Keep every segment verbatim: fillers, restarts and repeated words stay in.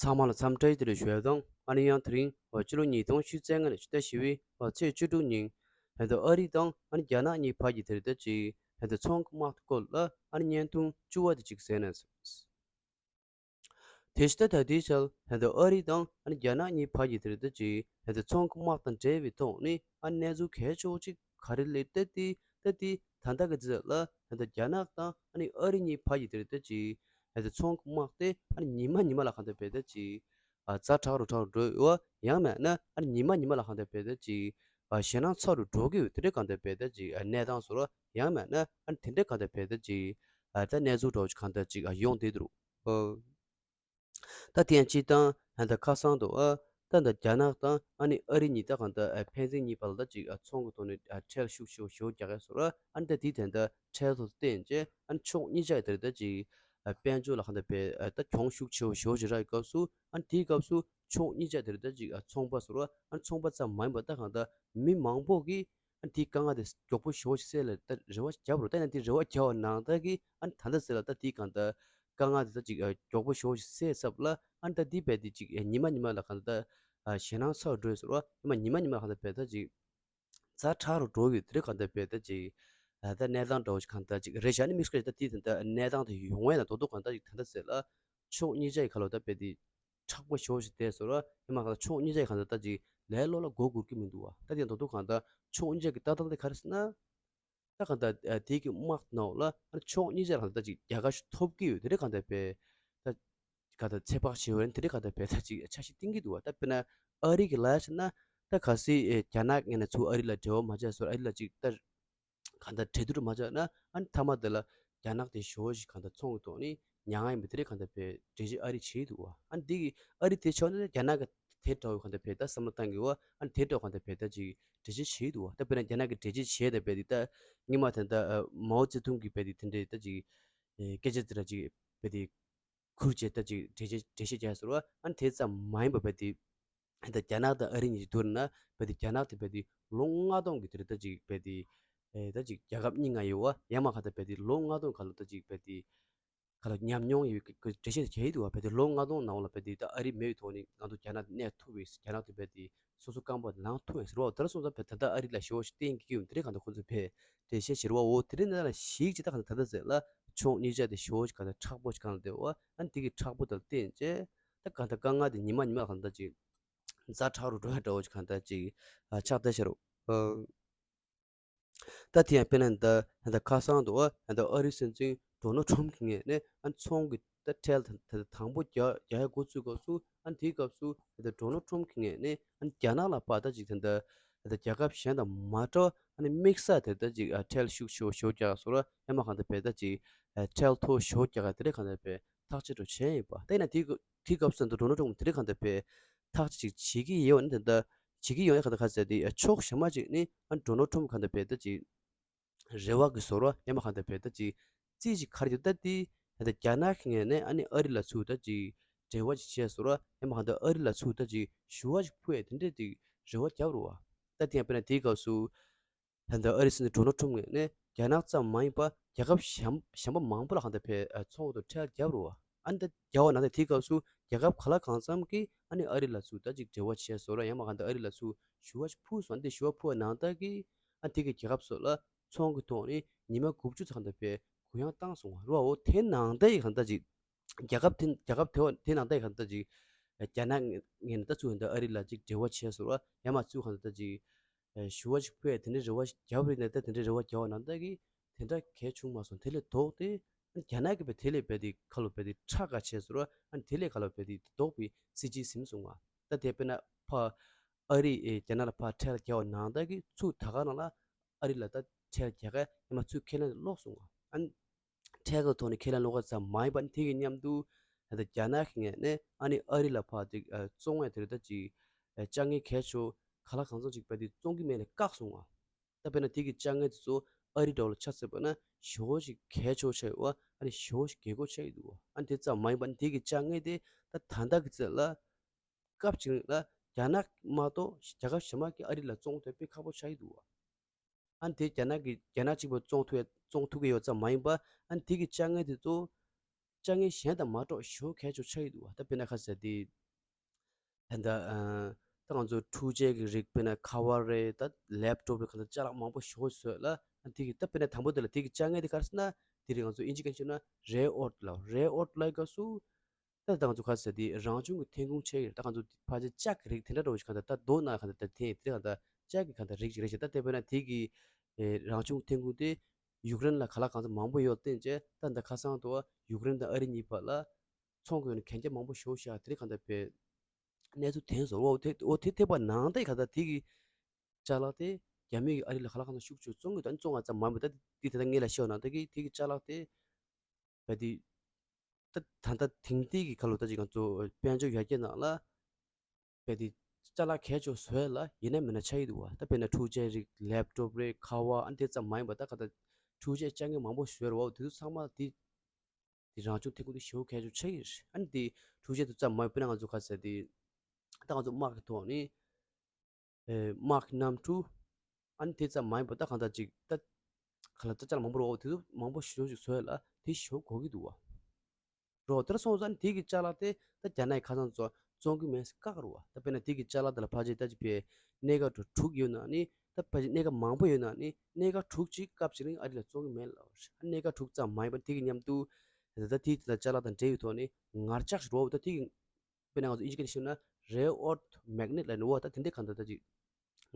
ཚང་མ་ལ་འཚམས་འདྲི་བཀྲ་ཤིས་བདེ་ལེགས་ཞུ་ཡ་དང་། ཨ་ནི་ཡང་དེ་རིང་ཕྱི་ལོ་ཉིས་སྟོང་ཉི་ཤུ་རྩ་ལྔ་ནས་ཕྱི་ཟླ་བཞི་པའི་ཚེས་བཅུ་དྲུག་ཉིན་ཨ་ནི་ཨ་རི་དང་ཨ་ནི་རྒྱ་ནག་གཉིས་བར་གྱི་དེ་རེད་ད་ཅིག་ཨ་ནི་ཚོང་གི་དམག་གི་སྐོར་ལ་ཨ་ནི་བརྙན་ཐུང་བཅུ་པ་དེ་ཅིག་གསན་ནས། དེ་ཕྱི་ཟླ་ད་ལྟའི་ཆར་ཨ་ནི་ཨ་རི་དང་ཨ་ནི་རྒྱ་ནག་གཉིས་བར་གྱི་དེ་རེད་ད་ཅིག་ཨ་ནི་ཚོང་གི་དམག་དང་འབྲེལ་བའི་ཐོག་ནས་ཨ་ནི་གནས་ཚུལ་གལ་ཆེ་བོ་ཅིག་ག་རེ་སླེབས་ད་དེ་ད་དེ་ད་ལྟ་གི་ཚེས་ལ་ཨ་ནི་རྒྱ་ནག་དང་ཨ་ནི་ཨ་རི་གཉིས་བར་གྱི་དེ་རེད་ད་ཅིག་ཨ་ནི་ཚོང་གི་དམག་དེ་ཨ་ནི་ཉི་མ་ཉི་མ་ལ་གང་ལྟར་བས་ད་ཅིག་ཨ་ཛ་དྲག་རུ་དྲག་རུ་འགྲོ་ཡོད། ཡང་མིན་ན་ཨ་ནི་ཉི་མ་ཉི་མ་ལ་གང་ལྟར་བས་ད་ཅིག་ཨ་ཞེད་སྣང་ཚ་རུ་འགྲོ་གི་ཡོད། དེ་འདྲའི་གང་ལྟར་བས་ད་ཅིག་ཨ་གནས་སྟངས་སོགས་ལ། ཡང་མིན་ན་ཨ་ནི་དེ་འདྲའི་གང་ལྟར་བས་ད་ཅིག་ཨ་ད་གནས་ཚུལ་འདྲ་བོ་ཅིག་གང་ལྟར་ཅིག་ཨ་ཡོང་བསྡད་འདུག་ཨ་ད་དེ་ཡང་སྤྱིར་བཏང་ཨ་ད་ཁ་སང་དུ་ཨ་ད་ད་རྒྱ་ནག་དང་ཨ་ནི་ཨ་རི་གཉིས་ད་གང་ལྟར་ཨ་ཕན་ཚུན་གཉིས་བར་ལ་ད་ཅིག་ཨ་ཚོང་གི་ཐོག་ནས་ཨ་ཁྲལ་ཤུགས་ཆེ་བོ་ཞེ་པོ་རྒྱག་གི་སོགས་ལ། ཨ་ནི་ད་དེའི་དོན་དག་ཁྲལ་ཐོག་བརྟེན་བྱས་ཨ་ནི་ཕྱོགས་གཉིས་ཆ་ཡི་དེར་ད་ཅིག་ཨ་དཔལ་འབྱོར་ལ་གང་ལྟར་བས་ཨ་ད་གྱོང་ཤུགས་ཆེ་བོ་ཞེ་པོ་ཅིག་རག་གི་སྐབས་སུ། ཨ་ནི་དེའི་སྐབས་སུ་ཕྱོགས་གཉིས་ཆ་དེར་ད་ཅིག་ཨ་ཚོང་པ་སོགས་ལ། ཨ་ནི་ཚོང་པ་ཙམ་མ་ཡིན་པར་ད་གང་ལྟར་མི་མང་པོ་གིས་ཨ་ནི་དེའི་དཀའ་ངལ་དེ་མགྱོགས་པོ་ཞེ་པོ་ཞིག་སེལ་ལ་ད་རེ་བ་རྒྱབ་རུང་། ད་ཡང་དེ་རེ་བ་རྒྱབ་པ་ནང་ལྟར་གྱི་ཨ་ནི་ད་ལྟ་ཟེར་ལ་ད་དེའི་གང་ལྟར་དཀའ་ངལ་དེ་ད་ཅིག་ཨ་མགྱོགས་པོ་ཞེ་པོ་ཞིག་སེལ་ཚར་ལ། ཨ་ནི་ད་དེའི་བས་དེ་ཅིག་ཨ་ཉི་མ་ཉི་མ་ལ་གང་ལྟར་ཨ་ཞེད་སྣང་ཚ་རུ་འགྲོ་ཡི་ཟེར་བ། ཉི་མ་ཉི་མ་ལ་གང་ལྟར་བས་ད་ཅིག་ཛ་དྲག་རུ་འགྲོ་ཡོད། དེ་རེད། གང་ལྟར་བས་ད་ཅིག་ཨ་ད་གནས་སྟངས་འདྲ་བོ་ཞིག་གང་ལྟར་ཅིག་རེད་བཞག་ནི་དམིགས་བསལ་ད་དེའི་ད་ལྟ་གནས་སྟངས་དེ་ཡོང་བས་ན་རྡོག་རྡོག་གང་ལྟར་ཅིག་ད་ལྟ་ཟེར་ལ་ཕྱོགས་གཉིས་ཆ་ཡི་ཁ་ལོ་ད་བས་དེ་མཁྲེགས་པོ་ཞེ་པོ་ཞིག་བསྡད་སོང་ར། ཡང་མིན་ན་ཕྱོགས་གཉིས་ཆ་ཡི་གང་ལྟར་ད་ཅིག་ལས་སླ་པོ་ལ་གོ་དགོས་ཀྱི་མི་འདུག་བ། ད་དེ་རྡོག་རྡོག་གང་ལྟར་ཕྱོགས་གཉིས་ཆ་གི་ལྟ་སྟངས་དེ་ག་རེ་ཟེར་ན། ད་གང་ལྟར་ཨ་དེ་གི་དམག་ནང་ལ་ཨ་ཕྱོགས་གཉིས་ཆ་ལ་ད་ཅིག་རྒྱལ་ཁ་ཞིག་ཐོབ་ཀྱི་ཡོད། དེ་རེད། གང་ལྟར་བས་ད་གང་ལྟར་ཚོད་དཔག་བྱེད་འོས་དེ་རེད། གང་ལྟར་བས་ད་ཅིག་འཆར་གཞི་བཏིང་གི་འདུག་བ། ད་དཔེར་ན་ཨ་རི་གི་ལ་ཡ་བྱས་ན་ད་གལ་སྲིད་ཨེ་རྒྱ་ནག་ངོས་ནས་ཚུར་ཨ་རི་ལ་འབྲེལ་བ་མ་བྱས་སོང་། ཨ་རི་ལ་ཅིག་ད་གང་ལྟར་འབྲེལ་གཏུག་མ་བྱས་ན། ཨ་ནི་མཐའ་མ་དེ་ལ་རྒྱ་ནག་དེ་ཞེ་པོ་ཞིག་གང་ལྟར་ཚོང་གི་ཐོག་ནས་མྱ་ངན་ཡིན་པ་དེ་རེད། གང་ལྟར་བས་འགྲེལ་བཤད་ཨ་རི་བྱེད་འདུག་བ། ཨ་ནི་དེ་གི་ཨ་རི་དེ་ཕྱོགས་ནས་རྒྱ་ནག་གི་དེ་འདྲ་བོ་གང་ལྟར་བས་ད་བསམ་བློ་བཏང་གི་བ། ཨ་ནི་དེ་འདྲ་བོ་གང་ལྟར་བས་ད་ཅིག་འགྲེལ་བཤད་བྱེད་འདུག་བ། ད་དཔེར་ན་རྒྱ་ནག་གི་འགྲེལ་བཤད་བྱས་ད་བས་དེ་ད་སྔོན་མ་དེ་ད་མའོ་ཙེ་ཏུང་གི་བས་དེ་དེ་འདྲའི་ད་ཅིག་སྐད་ཆ་དེ་འདྲ་ཅིག་བས་དེ་ཁུར་བྱས་ད་ཅིག་འགྲེལ་བཤད་འགྲེལ་བཤད་རྒྱག་ཟེར་བ། ཨ་ནི་དེ་ཙམ་མ་ཡིན་པ་བས་དེ་ད་རྒྱ་ནག་དང་ཨ་རི་གཉིས་ཀྱི་བསྡུར་ན་བས་དེ་རྒྱ་ནག་དེ་བས་དེ་ལོ་ལྔ་སྟོང་གི་དེ་རེད་ད་ཅིག་བས་དེ་ཨེ་ད་ཅིག་རྒྱལ་ཁབ་གཉིས་ང་ཡོད་བ། ཡང་མིན་ན་གང་ལྟར་བས་དེ་ལོ་ལྔ་སྟོང་ག་ལ་ད་ཅིག་བས་དེ་ག་ལ་ཉམས་མྱོང་ཡོད་ཀྱི་འགྲེལ་བཤད་བྱས་འདུག་བ། བས་དེ་ལོ་ལྔ་སྟོང་ནང་ལ་བས་དེ་ད་ཨ་རི་མེད་པའི་ཐོག་ནས་ང་ཚོ་རྒྱ་ནག་གནས་ཐུབ་པས། རྒྱ་ནག་དེ་བས་དེ་སོ་སོ་རྐང་པ་ལངས་ཐུབ་པས་ཟེར་བ། དེ་ལ་སོང་ཙང་བས་ད་ལྟ་ཨ་རི་ལ་ཞེ་པོ་ཞིག་བརྟེན་གྱི་ཡོད་དེ་རེད། གང་ལྟར་ཁོ་ཚོ་བས་འགྲེལ་བཤད་བྱེད་རོགས། འོ་དེ་རིང་ནང་ལ་ཞིག་ཅིག་ད་གང་ལྟར་ད་ལྟ་ཟེར་ལ་ཕྱོགས་གཉིས་ཆ་དེ་ཞེ་པོ་ཞིག་གང་ལྟར་མཁྲེགས་པོ་ཞིག་གང་ལྟར་བསྡད་བ། ཨ་ནི་དེ་གི་མཁྲེགས་པོ་དང་བསྟུན་བྱས་ད་གང་ལྟར་དཀའ་ངལ་དེ་ཉི་མ་ཉི་མ་གང་ལྟར་ཅིག་ཛ་དྲག་རུ་འགྲོ་ཡ་འདྲ་བོ་ཞིག་གང་ལྟར་ཅིག་ཨ་ཆགས་བསྡད་ཤག་རོ། ཨ་ད་དེ་ཡང་དཔེར་ན་ད་ད་ཁ་སང་དུ་ཨ་ད་ཨ་རིའི་སྲིད་འཛིན་ཌོ་ནལ་ཊམ་གྱི་ངོས་ནས་ཨ་ཚོང་གི་ད་ཁྲལ་ད་ད་དང་པོ་རྒྱག་རྒྱག་ཡ་འགོ་བཙུགས་སྐབས་སུ། ཨ་དེའི་སྐབས་སུ་ད་ཌོ་ནལ་ཊམ་གྱི་ངོས་ནས་ཨ་རྒྱ་ནག་ལ་ཕར་ད་ཅིག་ད་ད་ད་རྒྱལ་ཁབ་གཞན་དང་མ་འདྲ་བ་ཨ་ནི་དམིགས་བསལ་དེ་ད་ཅིག་ཨ་ཁྲལ་ཤུགས་ཆེ་བོ་ཞེ་པོ་རྒྱག་སོང་ར། ཡང་མིན་ན་གང་ལྟར་བས་ད་ཅིག་ཨ་ཁྲལ་མཐོ་ཤོས་རྒྱག་ག་དེ་འདྲ་གང་ལྟར་བས་ཐག་གཅོད་འགྲོ་བྱས་ཡིན་པ། དེ་ཡིན་ན་དེའི་དེའི་སྐབས་སུ་ད་ཌོ་ནལ་ཊམ་དེ་འདྲ་གང་ལྟར་བས་ཐག་གཅོད་ཅིག་བྱེད་ཀྱི་ཡོད་ན། དེ་འདྲ་བྱེད་ཀྱི་ཡོད་ན་གང་ལྟར་ག་ཟེར་དེ་ཕྱོགས་གཞན་མ་ཅིག་ནས་ཨ་ཌོ་ནལ་ཊམ་གང་ལྟར་བས་ད་ཅིག་རེ་བ་གི་བཟོ་འདྲ། ཡང་མིན་ན་གང་ལྟར་བས་ད་ཅིག་རྩིས་ཅིག་ག་རེ་ཡོད་ད་དེ། ད་རྒྱ་ནག་གི་ངོས་ནས་ཨ་ནི་ཨ་རི་ལ་ཚུར་ད་ཅིག་འབྲེལ་བ་ཅིག་བྱས་སོང་ར། ཡང་མིན་ན་གང་ལྟར་ཨ་རི་ལ་ཚུར་ད་ཅིག་ཞུ་བ་ཅིག་ཕུལ་ཡ་དེ་འདྲས་ཅིག་རེ་བ་རྒྱབ་རུ་བ། ད་དེ་ཡང་དཔེར་ན་དེའི་སྐབས་སུ་ད་ལྟ་ཨ་རིའི་སྲིད་འཛིན་ཌོ་ནལ་ཊམ་ངོས་ནས་རྒྱ་ནག་ཙམ་མ་ཡིན་པར་རྒྱལ་ཁབ་གཞན་གཞན་པ་མང་པོ་ལ་གང་ལྟར་བས་ཚོང་དང་ཁྲལ་བརྒྱབ་རུང་བ། ཨ་ནི་ད་རྒྱབ་པ་ན་ད་དེའི་སྐབས་སུ་རྒྱལ་ཁབ་ག་ལ་གང་འཚམ་གྱིས་ཨ་ནི་ཨ་རི་ལ་ཚུར་ད་ཅིག་འབྲེལ་བ་བྱས་སོང་ར། ཡང་མིན་ན་གང་ལྟར་ཨ་རི་ལ་ཚུར་ཞུ་བ་ཕུལ་སོང་། ཨ་ནི་དེ་ཞུ་བ་ཕུལ་བ་ནང་ལྟར་གྱིས་ཨ་ནི་དེ་གི་རྒྱལ་ཁབ་སོགས་ལ་ཚོང་གི་ཐོག་ནས་ཉི་མ་དགུ་བཅུ་ཙམ་གང་ལྟར་བས་གུ་ཡངས་བཏང་སོང་བ་རེད་བ། འོ་དེ་ནང་ལྟར་གྱི་གང་ལྟར་ཅིག་རྒྱལ་ཁབ་དེ་རྒྱལ་ཁབ་དེ་བ་དེ་ནང་ལྟར་གྱི་གང་ལྟར་ཅིག་རྒྱ་ནག་ངོས་ནས་ད་ཚུར་གང་ལྟར་ཨ་རི་ལ་ཅིག་འབྲེལ་བ་བྱས་སོང་ར། ཡང་མིན་ན་ཚུར་གང་ལྟར་ཅིག་ཞུ་བ་ཞིག་ཕུལ་ཡ་དེ་འདྲའི་རེ་བ་ཞིག་བརྒྱབ་རེད་ན། ད་དེ་འདྲའི་རེ་བ་བརྒྱབ་པ་ནང་ལྟར་གྱི་དེ་འདྲ་གལ་བྱུང་མ་སོང་། དེ་ལས་ལྡོག་སྟེ་རྒྱ་ནག་གིས་བས་དེ་ལས་བས་དེ་ཁ་ལོ་བས་དེ་ཁྲ་ག་བྱས་སོང་ར། ཨ་ནི་དེ་ལས་ཁ་ལོ་བས་དེ་ལྡོག་པའི་སྲིད་ཇུས་ཟིན་སོང་ང་། ད་དེ་དཔེར་ན་ཕར་ཨ་རི་ཨེ་རྒྱ་ནག་ལ་ཕར་ཁྲལ་བརྒྱབ་པ་ནང་ལྟར་གྱི་ཚུར་ད་ག་ནང་ལ་ཨ་རི་ལ་ད་ཁྲལ་རྒྱག་ག་ཡང་མིན་ན་ཚུར་ཁས་ལེན་ལོག་སོང་ང་། ཨ་ནི་ཁྲལ་གྱི་ཐོག་ནས་ཁས་ལེན་ལོག་པ་ཙམ་མ་ཡིན་པར་དེ་གི་མཉམ་དུ་ད་ལྟ་རྒྱ་ནག་གི་ངོས་ནས་ཨ་ནི་ཨ་རི་ལ་ཕར་ཅིག་ཨ་བཙོང་བའི་དེ་རེད་ད་ཅིག་ཨ་དཀའ་ངལ་གལ་ཆེ་བོ་ག་ལ་གང་འཚམ་ཅིག་བས་དེ་བཙོང་གི་མེད་ལ་བཀག་སོང་བ། ད་དཔེར་ན་དེ་གི་དཀའ་ངལ་དེ་ཚོ་ཨ་རི་འདྲ་བོ་ལ་ཆ་བཞག་པ་ན་ཞེ་པོ་ཅིག་གལ་ཆེ་བོ་ཆགས་ཡོད་བ། ཨ་ནི་ཞེ་པོ་ཅིག་རྒྱལ་སྒོ་ཆགས་ཡོད་འདུག་བ། ཨ་ནི་དེ་ཙམ་མ་ཡིན་པར་དེ་གི་དཀའ་ངལ་དེ་ད་ད་ལྟ་གི་ཚེ་ལ་སྐབས་ཅིག་ལ་རྒྱ་ནག་མ་གཏོགས་རྒྱལ་ཁབ་གཞན་མ་གིས་ཨ་རི་ལ་བཙོང་ཐབས་དཔེ་ཁག་པོ་ཆགས་ཡོད་འདུག་བ། ཨ་ནི་དེ་རྒྱ་ནག་གི་རྒྱ་ནག་གཅིག་པུ་བཙོང་ཐུབ་ཡ་བཙོང་ཐུབ་ཀྱི་ཡོད་ཙམ་མ་ཡིན་པ། ཨ་ནི་དེ་གི་དཀའ་ངལ་དེ་ཚོ་ དཀའ་ངལ་གཞན་དང་མ་འདྲ་བ་ཞེ་པོ་གལ་ཆེ་ཆགས་ཀྱི་འདུག་བ། ད་དཔེར་ན་ཁ་ཟེར་དེ། ད་ལྟ་ཨ། ད་ང་ཚོ་འཕྲུལ་ཆས་ཀྱི་རིགས་དཔེར་ན་ཁ་པར་རེད། ད་ལེབ་ཊོབ་རེད། གང་ལྟར་ཅ་ལག་མང་པོ་ཞེ་པོ་བཟོས་ལ། ཨ་དེ་གི་ད་དཔེར་ན་དང་པོ་དེ་ལ་དེ་གི་དཀའ་ངལ་དེ་ག་རེ་ཟེར་ན། དེ་རིགས་ང་ཚོ་ཨིན་ཇི་སྐད་བཤད་ན་རེར་ཨརཐ་ལབ། རེར་ཨརཐ་ལབ་སྐབས་སུ། ད་ད་ང་ཚོ་ག་རེ་ཟེར་དེ་རང་བྱུང་གི་ཐོན་ཁུངས་ཆེ་གི་རེད། ད་ང་ཚོ་ཕལ་ཆེར་ལྕགས་ཀྱི་རིགས་དེ་འདྲ་འདྲ་བོ་ཞིག་གང་ལྟར་ད་རྡོ་ནང་གང་ལྟར་ད་འཐེན་དེ་གང་ལྟར་ལྕགས་ཀྱི་གང་ལྟར་རིགས་ཤིག་རེད་ཤག་ད་དེ་དཔེར་ན་དེ་གི་ཨེ་རང་བྱུང་ཐོན་ཁུངས་དེ་ཡུཀ་རེན་ལ་ག་ལ་གང་འཚམ་མང་པོ་ཡོད་བརྟེན་བྱས། ད་ད་ཁ་སང་དུ་ཡུཀ་རེན་དང་ཨ་རི་གཉིས་བར་ལ་ཚོང་གི་ཐོག་ནས་གན་རྒྱ་མང་པོ་ཞེ་པོ་བཞག་དེ་རིགས་གང་ལྟར་བས་གནས་ཚུལ་ཐོན་སོང་། འོ་དེ་འོ་དེ་ཐེབས་པ་ནང་བཞིན་གང་ལྟར་དེ་གི་ཅ་ལག་དེ་རྒྱ་མི་གིས་ཨ་རི་ལ་ག་ལ་གང་འཚམ་ཤུགས་ཆེ་བཙོང་གི། ད་བཙོང་བ་ཙམ་མ་ཡིན་པར་ད་དེ་ད་ལྟ་ངེད་ལ་ཤོད་ན་ད་གི་དེ་གི་ཅ་ལག་དེ་བས་དེ་ད་ད་ལྟ་དེང་དུས་ཀྱི་ཁ་ལོ་ད་ཅིག་ང་ཚོ་དཔལ་འབྱོར་ཡར་རྒྱས་ནང་ལ་བས་དེ་ཅ་ལག་གལ་ཆེ་བཟོས་ལ་ཡིན་ན་མིན་ན་ཆགས་ཀྱི་འདུག་བ། ད་དཔེར་ན་འཕྲུལ་ཆས་རིགས་ལེབ་ཊོབ་རེད། ཁ་པར། ཨ་དེ་ཙམ་མ་ཡིན་པར་ད་ག་ད་འཕྲུལ་ཆས་དཀའ་ངལ་མང་པོ་ཞིག་ཡོད་རེད་བ། དེ་ཚོ་ཚང་མ་དེ་དེ་རང་བྱུང་ཐོན་ཁུངས་དེ་ཞེ་པོ་གལ་ཆེ་ཆགས་ཀྱི་རེད། ཨ་ནི་དེ་འཕྲུལ་ཆས་དེ་ཙམ་མ་ཡིན་པར་ང་ཚོ་ག་ཟེར་དེ་ད་ང་ཚོ་དམག་གི་ཐོག་ནས་ཨེ་དམག་གི་གནམ་གྲུ། ཨ་ནི་དེ་ཙམ་མ་ཡིན་པར་ད་གང་ལྟར་ཅིག་ད་ག་ལ་ད་ཅ་ལག་མང་པོ་རེད་བ། དེ་ཚོ་མང་པོ་ཞེ་པོ་ཅིག་བཟོས་ལ་དེ་ཞེ་པོ་དགོས་ཀྱི་འདུག་བ། རོ་དེར་སོང་ཙང་དེ་གི་ཅ་ལག་དེ་ད་རྒྱ་ནག་གི་ཁ་སང་ཚོ་བཙོང་གི་མེད་ཟེར་བཀག་རོ་བ། ད་དཔེར་ན་དེ་གི་ཅ་ལག་དེ་ལ་ཕལ་ཆེར་ད་ཅིག་པའི་གནས་ཀ་དྲུག་དྲུག་ཡོད་ན་ནི། ད་ཕལ་ཆེར་གནས་ཀ་མང་པོ་ཡོད་ན་ནི་གནས་ཀ་དྲུག་ཅིག་སྐབས་ཅིག་རིང་ཨ་རི་ལ་བཙོང་གི་མེད་ལབ་རེད། གནས་ཀ་དྲུག་ཙམ་མ་ཡིན་པ་དེ་གི་མཉམ་དུ་ད་ད་དེ་ད་ཅ་ལག་དང་འབྲེལ་བའི་ཐོག་ནས་ངར་ལྕགས་རོ་བ། ད་དེ་གི་དཔེར་ན་ང་ཚོ་ཨིན་ཇི་སྐད་ནས་བཤད་ན་རེར་ཨརཐ་མེག་ནེཊ་ལབ་ནི་བ། ད་དེ་འདྲའི་གང་ལྟར་ད་ཅིག་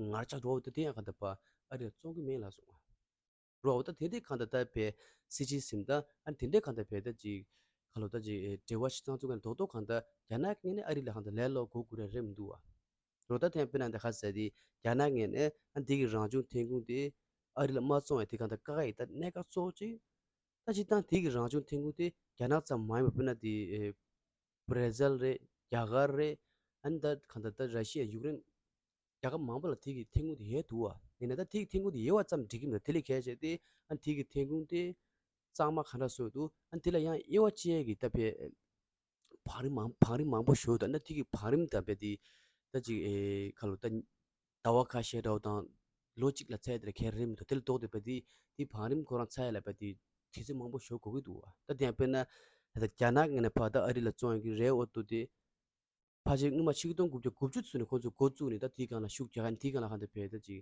ངར་ལྕགས་རོ་བ་ད་དེ་ཡང་གང་ལྟར་པ་ཨ་རི་ལ་བཙོང་གི་མེད་ལབ་སོང་བ། རོ་ད་དེ་འདྲའི་གང་ལྟར་ད་བས་སྲིད་ཇུས་ཟིན་ད་ཨ་དེ་འདྲའི་གང་ལྟར་བས་ད་ཅིག་ག་ལོ་ད་ཅིག་འབྲེལ་བ་ཞིག་བཏང་ཚུགས་མཁན་རྡོག་རྡོག་གང་ལྟར་རྒྱ་ནག་གི་ངོས་ནས་ཨ་རི་ལ་གང་ལྟར་ལས་སླ་པོ་དགོས་དགོས་རེད་རེད་མི་འདུག་བ། རོ་ད་ཐེངས་དཔེར་ན་འདི་ག་ཟེར་དེ་རྒྱ་ནག་ངོས་ནས་ཨ་འདི་གི་རང་བྱུང་ཐོན་ཁུངས་དེ་ཨ་རི་ལ་མ་བཙོང་བའི་དེ་གང་ལྟར་བཀག་ཡིག་ད་གནད་འགག་གཙོ་བོ་ཅིག་ད་སྤྱིར་བཏང་དེ་གི་རང་བྱུང་ཐོན་ཁུངས་དེ་རྒྱ་ནག་ཙམ་མ་ཡིན་པར་དཔེར་ན་དེ་ཨེ་བྷ་ར་ཟིལ་རེད། རྒྱ་གར་རེད། ཨ་ནི་ད་གང་ལྟར་ད་ར་ཤི་ཡ། ཡུཀ་རེན། རྒྱལ་ཁབ་མང་པོ་ལ་དེ་གི་ཐོན་ཁུངས་དེ་ཡོད་འདུག་བ། ཡིན་ན་ད་དེ་གི་ཐོན་ཁུངས་དེ་ཡོད་པ་ཙམ་འགྲིག་གི་མི་འདུག་དེ་ལས་གལ་ཆེ་དེ་ཨ་ནི་དེ་གི་ཐོན་ཁུངས་དེ་གཙང་མ་ག་འདྲ་བཟོས་འདུག་ཨ་ནི་དེ་ལ་ཡང་དབྱེ་བ་ཕྱེ་ཡས་ཀྱི་ད་ཕའི་བང་རིམ་མང་བང་རིམ་མང་པོ་ཞིག་འདུག་ཨ་ནི་དེ་གི་བང་རིམ་ད་ཕའི་དེ་ད་ཅིག་ཨེ་ག་ལོ་ད་ཟླ་བ་ཁ་ཤས་འདྲ་བོ་དང་ལོ་གཅིག་ལ་ཚར་དེ་ལ་ཁྱེར་རིམ་འདུག་དེ་ལ་ལྡོག་སྟེ་ཕའི་དེ་དེ་བང་རིམ་ཁོ་རང་ཚར་ཡས་ལ་ཕའི་དེ་དུས་ཚོད་མང་པོ་ཞིག་དགོས་ཀྱི་འདུག་བ། ད་དེ་ཡང་དཔེར་ན་ད་ལྟ་རྒྱ་ནག་ངོས་ནས་ཕར་ད་ཨ་རི་ལ་བཙོང་ཡས་ཀྱི་རེར་ཨརཐ་དེ། ཕལ་ཆེར་སྔོན་མ་ཆིག་སྟོང་དགུ་བརྒྱ་དགུ་བཅུ་ཚུན་ནས་ཁོང་ཚོས་འགོ་བཙུགས་ནས་ད་དེའི་སྒང་ལ་ཤུགས་རྒྱག་མཁན། དེའི་སྒང་ལ་གང་ལྟར་བས་ད་ཅིག་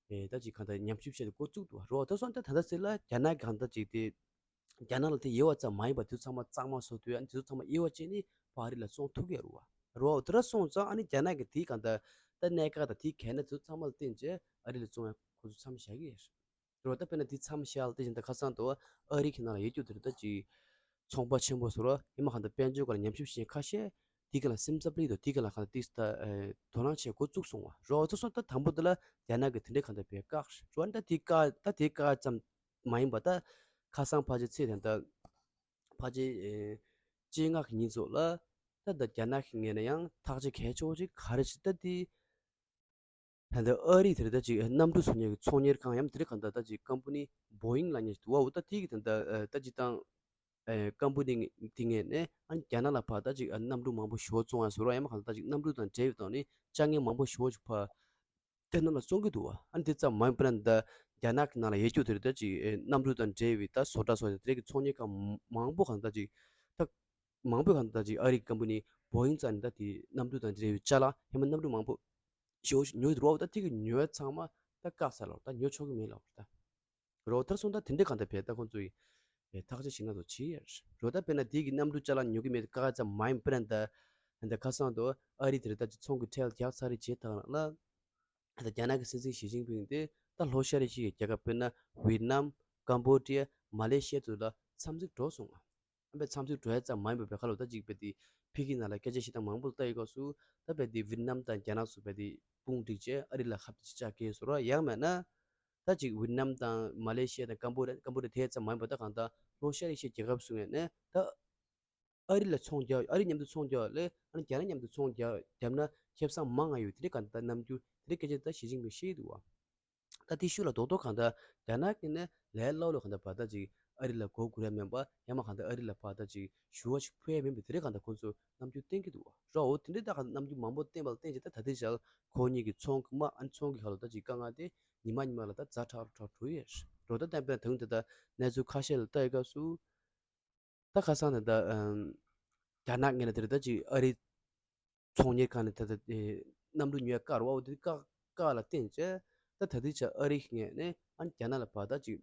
ཨེ་ད་ཅིག་གང་ལྟར་ཉམས་ཞིབ་བྱས་ཏེ་འགོ་བཙུགས་འདུག་བ། རོ་ད་སོང་ད་ད་ལྟ་ཟེར་ལ་རྒྱ་ནག་གི་གང་ལྟར་ཅིག་དེ་རྒྱ་ནག་ལ་དེ་དབྱེ་བ་ཙམ་མ་ཡིན་པར་དེ་ཚོ་ཚང་མ་གཙང་མ་བཟོ་དུས་ཨ་ནི་དེ་ཚོ་ཚང་མ་དབྱེ་བ་ཕྱེ་ནས་ཕར་ཨ་རི་ལ་བཙོང་ཐུབ་ཀྱི་རེད་བ། རོ་དེ་འདྲ་སོང་ཙང་ཨ་ནི་རྒྱ་ནག་གི་དེའི་སྒང་ད་ད་གནད་འགག་དང་དེའི་གལ་གནད་དེ་ཚོ་ཚང་མ་ལ་བརྟེན་བྱས་ཨ་རི་ལ་བཙོང་ཡ་ཁོ་ཚོ་མཚམས་བཞག་གི་རེད། རེད་བ། ད་དཔེར་ན་འདི་མཚམས་བཞག་ལ་དེ་བཞིན་ད་ཁ་སང་དུ་ཨ་རི་གི་ནང་ལ་ཡོད་རྒྱུ་དེ་རེད། ད་ཅིག་ཚོང་པ་ཆེན་པོ་ཚོ་ར་ཧི་མ་གང་ལྟར་དཔལ་འབྱོར་སྒང་ལ་ཉམས་ཞིབ་བྱེད་མཁན་ཁ་ཤས་དེ་ག་ལ་སེམས་འཚབ་སླེབས་འདུག་དེ་ག་ལ་གང་ལྟར་ཏིས་ད་ཨེ་དོ་སྣང་བྱེད་འགོ་བཙུགས་སོང་བ། རེད་བ། ད་སོང་ད་དང་པོ་དེ་ལ་རྒྱ་ནག་གི་དེ་འདྲའི་གང་ལྟར་བས་བཀག་རེད་བ། ད་དེ་བཀག་ད་དེ་བཀག་ཙམ་མ་ཡིན་པ་ད་ཁ་སང་ཕལ་ཆེར་ཚེས་དང་ད་ཕལ་ཆེར་ཨེ་བཅོ་ལྔ་གི་ཉིན་ཚོ་ལ་ད་ད་རྒྱ་ནག་གི་ངོས་ནས་ཡང་ཐག་གཅོད་གལ་ཆེ་བོ་ཅིག་ག་རེ་ཞིག་ད་དེ། ད་ལྟ་ཨ་རི་དེར་ད་ཅིག་གནམ་གྲུ་བཟོ་མཁན་གྱི་ཚོང་གཉེར་ཁང་ཡང་དེར་གང་ལྟར་ད་ཅིག་ཀམ་པ་ནི་བོ་ཡིང་ལབ་མཁན་ཞིག་འདུག་བ། འོ་ད་དེ་གི་ད་ལྟ་ད་ཅིག་དང་ཀམ་པ་ནི་དེ་ངོས་ནས་ཨ་རྒྱ་ནག་ལ་ཕར་ད་ཅིག་གནམ་གྲུ་མང་པོ་ཞེ་པོ་བཙོང་ཡ་བཟོ་ར་ཡང་མ་གང་ལྟར་ད་ཅིག་གནམ་གྲུ་དང་འབྲེལ་བའི་ཐོག་ནས་དཀའ་ངལ་མང་པོ་ཞེ་པོ་ཞིག་ཕར་རྒྱ་ནག་ལ་བཙོང་གི་འདུག་བ། ཨ་དེ་ཙམ་མ་ཡིན་པ་ན་ད་རྒྱ་ནག་གི་ནང་ལ་ཡོད་རྒྱུ་དེར་ད་ཅིག་གནམ་གྲུ་དང་འབྲེལ་བའི་ད་བཟོ་གྲྭ་སོགས་དེ་རིགས་ཀྱི་ཚོང་གཉེར་ཁང་མང་པོ་གང་ལྟར་ཅིག་ད། མང་པོས་གང་ལྟར་ཅིག་ཨ་རིའི་ཀམ་པ་ནི་བོ་ཡིང་རྩ་ནས་ད་དེ་གནམ་གྲུ་དང་འབྲེལ་བའི་ཅ་ལག་ཧེ་མ་གནམ་གྲུ་མང་པོ་ཞེ་པོ་ཞིག་ཉོས་འདུག་རོ། ད་དེ་གི་ཉོས་ཚང་མ་ད་བཀག་ཚར་ལ་ད་ཉོ་ཆོག་གི་མེད་ལ་ད་རོ། ད་སོང་ད་དེ་འདྲའི་གང་ལྟར་བས་ད་ཁོང་ཚོ་ཡི་ཐག་གཅོད་བྱེད་ན་ཚོ་བྱེད་ཡ་རོ། ད་དཔེར་ན་དེ་གི་གནམ་གྲུ་ཅ་ལག་ཉོ་གི་མེད་བཀག་ཚར་མ་ཡིན་པ་ན་ད་ད་ཁ་སང་དུ་ཨ་རི་དེར་ད་ཅིག་ཚོང་གི་ཁྲལ་རྒྱག་ཚར་རེ་བྱེད་ཐང་ལ། ད་རྒྱ་ནག་གི་སྲིད་འཛིན་ཞི་ཅིན་ཕིང་དེ་ད་ལྷོ་ཤར་ཨེ་ཤི་ཡའི་རྒྱལ་ཁབ་དཔེར་ན་ཝེད་ནམ། ཀམ་པོ་ཌི་ཡ། མ་ལེ་ཤི་ཡ་དེ་ཚོ་ལ་འཚམས་གཟིགས་འགྲོ་སོང་ང་། ཨ་བས་འཚམས་གཟིགས་འགྲོ་ཡ་ཙམ་མ་ཡིན་པར་བས་ཁ་ལོ་ད་ཅིག་བས་དེ་ཕི་གི་ནང་ལ་སྐད་ཆ་བཤད་སྟངས་མང་པོ་ལ་ལྟ་ཡི་སྐབས་སུ་ད་བས་དེ་ཝེད་ནམ་དང་རྒྱ་ནག་སོགས་བས་དེ་དཔུང་སྒྲིག་བྱས་ཨ་རི་ལ་ཁ་གཏད་ཅིག་བཅག་གི་ཡོད་ཟེར་རོ། ཡང་མེད་ན་ད་ཅིག་ཝེད་ནམ་དང་མ་ལེ་ཤི་ཡ་དང་ཀམ་པོ་ཌི་ཡ། ཀམ་པོ་ཌི་ཡ་དེ་ཙམ་མ་ཡིན་པར་ད་གང་ལྟར་ལྷོ་ཤར་ཨེ་ཤི་ཡའི་རྒྱལ་ཁབ་སུ་ངོས་ནས་ད་ཨ་རི་ལ་ཚོང་རྒྱག་ཨ་རི་མཉམ་དུ་ཚོང་རྒྱག་ལས་ཨ་ནི་རྒྱ་ནག་མཉམ་དུ་ཚོང་རྒྱག་བརྒྱབ་ན་ཁེ་བཟང་མང་ང་ཡོད། དེ་འདྲའི་གང་ལྟར་རྣམ་འགྱུར་དེ་འདྲའི་སྐད་ཆ་ད་ཞི་ཅིན་ཕིང་བཤད་འདུག་བ། ད་དེ་ཤུགས་ལ་རྡོག་རྡོག་གང་ལྟར་རྒྱ་ནག་གི་ནས་ལས་སླ་པོ་ལ་གང་ལྟར་བར་ཐག་ཅིག་ཨ་རི་ལ་མགོ་སྒུར་ཡ་མིན་པ་ཡང་མ་གང་ལྟར་ཨ་རི་ལ་བར་ཐག་ཅིག་ཞུ་བ་ཞིག་ཕུལ་ཡ་མིན་པའི་དེ་འདྲའི་གང་ལྟར་ཁོང་ཚོ་རྣམ་འགྱུར་བསྟན་གྱི་འདུག་བ། རོ་འོ་དེ་འདྲའི་ད་གང་ལྟར་རྣམ་འགྱུར་མང་པོ་བསྟན་པ་ལ་བརྟེན་བྱས་ད་ད་ལྟའི་ཆར་ཁོ་གཉིས་ཀྱི་ཚོང་གི་མ་ཨ་ནི་ཚོང་གི་ཁ་ལོ་ད་ཅིག་དཀའ་ངལ་དེ་ཉི་མ་ཉི་མ་ལ་ད་ཛ་དྲག་རུ་དྲག་འགྲོ་ཡོད་རོ། ད་བསྟན་པའི་དོན་དེ་ད་གནས་ཚུལ་ཁ་ཤས་ལ་ལྟ་ཡི་སྐབས་སུ། ད་ ད་ཁ་སང་ད་ལྟ་ཨམ། རྒྱ་ནག་ངོས་ནས་དེ་རེད། ད་ཅིག་ཨ་རིའི་ཚོང་གཉེར་ཁང་ནས་ད་ལྟ་ཨེ་གནམ་གྲུ་ཉོ་ཡ་བཀག་རེད་བ། འོ་དེ་བཀག་བཀག་ལ་བརྟེན་བྱས་ད་ད་ལྟའི་ཆ་ཨ་རི་ངོས་ནས་ཨ་ནི་རྒྱ་ནག་ལ་བར་ད་ཅིག་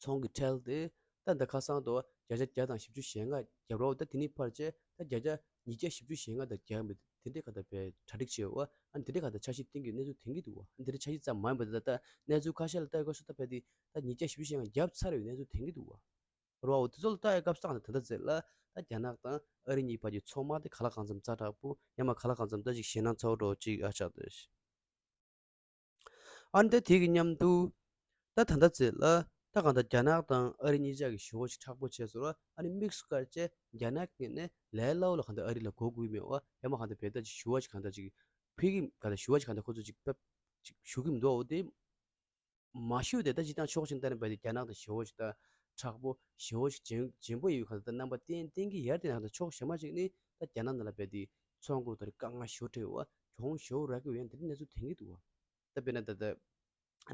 ཚོང་གི་ཁྲལ་དེ་ད་ད་ཁ་སང་དུ་བརྒྱ་ཆ་བརྒྱ་དང་བཞི་བཅུ་ཞེ་ལྔ་བརྒྱབ་རེད་བ། ད་དེ་ནས་ཕར་བྱས་ད་བརྒྱ་ཆ་ཉིས་བརྒྱ་བཞི་བཅུ་ཞེ་ལྔ་དང་བརྒྱབ་མེད། དེ་འདྲའི་ག་ད་བས་གྲ་སྒྲིག་བྱས་བ། ཨ་ནི་དེ་འདྲའི་ག་ད་འཆར་གཞི་བཏིང་གི་གནས་ཚུལ་ཐོན་གི་འདུག་བ། ཨ་ནི་དེ་འདྲའི་འཆར་གཞི་ཙམ་མ་ཡིན་པ་ད་ད་གནས་ཚུལ་ཁ་ཤས་ལ་ལྟ་ཡི་སྐབས་སུ་ད་བས་དེ་ད་ཉིས་བརྒྱ་བཞི་བཅུ་ཞེ་ལྔ་བརྒྱབ་ཚར་བའི་གནས་ཚུལ་ཐོན་གི་འདུག་བ། རོ་འོ་དེ་ཚོ་ལ་ལྟ་ཡི་སྐབས་སང་ད་ད་ལྟ་ཚེ་ལ་ད་རྒྱ་ནག་དང་ཨ་རི་གཉིས་བར་གྱི་ཚོང་དམག་དེ་ག་ལ་གང་འཚམ་ཛ་དྲག་པོ་ཡང་མ་ག་ལ་གང་འཚམ་ད་ཅིག་ཞེད་སྣང་ཚ་བོ་འདྲ་བོ་ཅིག་ཨ་ཆགས་ཏེ། ཨ་ནི་ད་དེ་གི་མཉམ་དུ་ད་ད་ལྟ་ཚེ་ལ་ད་གང་ལྟར་རྒྱ་ནག་དང་ཨ་རི་གཉིས་ཆ་གི་ཞི་བ་ཞིག་མཁྲེགས་པོ་བྱས་སོང་ར། ཨ་ནི་དམིགས་སུ་བཀར་བྱས་རྒྱ་ནག་གི་ནས་ལས་སླ་བོ་ལ་གང་ལྟར་ཨ་རི་ལ་མགོ་སྒུར་མེད་བ། ཡང་མ་གང་ལྟར་བས་ད་ཅིག་ཞི་བ་ཞིག་གང་ལྟར་ཅིག་ཕུལ་གི་གང་ལྟར་ཞི་བ་ཞིག་གང་ལྟར་ཁོ་ཚོ་ཅིག་ཕེབས་ཅིག་ཞུ་གི་མི་འདུག་འོ་དེ། མ་ཞུས་ཏེ་ད་སྤྱིར་བཏང་ཕྱོགས་གཅིག་ནས་བལྟས་ན་བས་དེ་རྒྱ་ནག་དང་ཞི་བ་ཞིག་ད་མཁྲེགས་པོ་ཞི་བ་ཞིག་ལྗན་ལྗན་པོ་ཡོད་གང་ལྟར་ད་རྣམ་པ་བསྟན་བསྟན་གྱི་ཡར་དེ་ནང་ད་ཕྱོགས་གཞན་མ་ཞིག་ནི་ད་རྒྱ་ནག་ནང་ལ་བས་དེ་ཚོང་གི་ཐོག་ནས་དཀའ་ངལ་ཞེ་པོ་འཕྲད་ཡོད་བ། གྱོང་ཞེ་པོ་རག་གི་ཡོད་ཡང་དེ་འདྲའི་གནས་ཚུལ་ཐོན་གྱི་འདུག་བ། ད་དཔེར་ན་ད་ད་